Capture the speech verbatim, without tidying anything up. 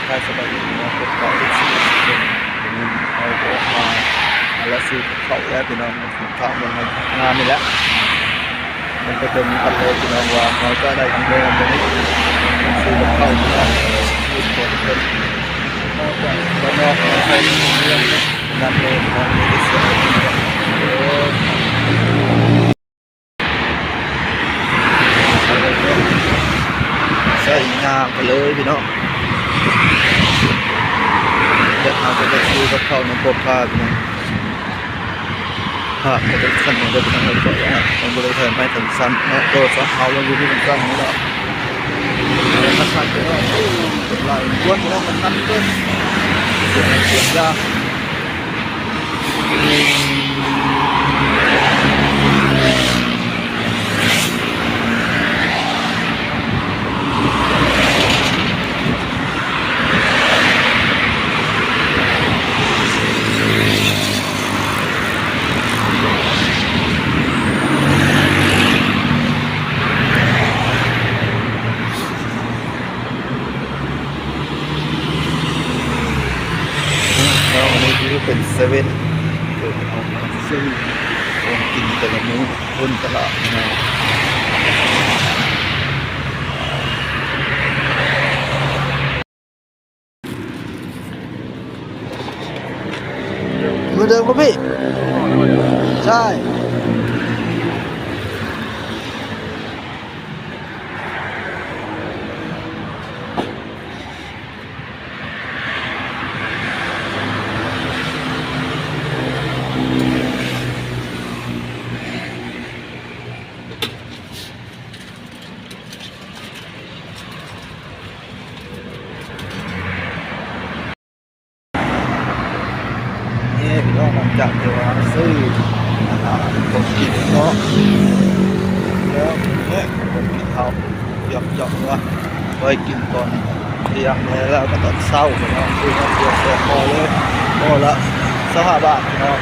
ได้สบายดีพี่น้อง พบกับเอฟซีทุกคน วันนี้เราก็ออกมาหาละซื้อกับข้าวแล้วพี่น้อง ข้าวมันงามนี่แหละ มันก็เดินกันเลยพี่น้อง ว่าเราจะได้ของเดิมวันนี้ ซื้อกับข้าวพี่น้อง ซื้อของเดิม นอกจากบ้านนอกเราใช้เรื่องนั้นเลยพี่น้อง มีแต่เสียง ใส่งามไปเลยพี่น้อง เดี๋ยวเราจะไปซื้อกับข้าวน้ำพกพาพี่น้อง พาไปเป็นขั้นหนึ่งเด้อพี่น้อง เดี๋ยวก่อนนะ มันบ่ได้ถ่ายไม้สั้นๆเนาะ โทรศัพท์เอาลงอยู่ที่มันสั้นนี่แหละ แล้วก็สั้นไปเนาะ หลายคนแล้วมันสั้นเกิน เสียง เสียงยาก แล้วอันนี้คือเป็นเซเว่น เออ เอามาซื้อของกินแต่ละมื้อ บนตลาดนะ เหมือนเดิมครับพี่ ใช่ นี่พี่น้อง หลังจากที่ว่าซื้ออาหารของกินเนาะ แล้วเนี่ยผมกินข้าวเตรียมจ่องว่าไว้กินตอนเที่ยงเลย แล้วก็ตอนเช้าพี่น้อง ซื้อมาเตรียมแซ่บพอเลย พอละ สิบห้าบาทพี่น้อง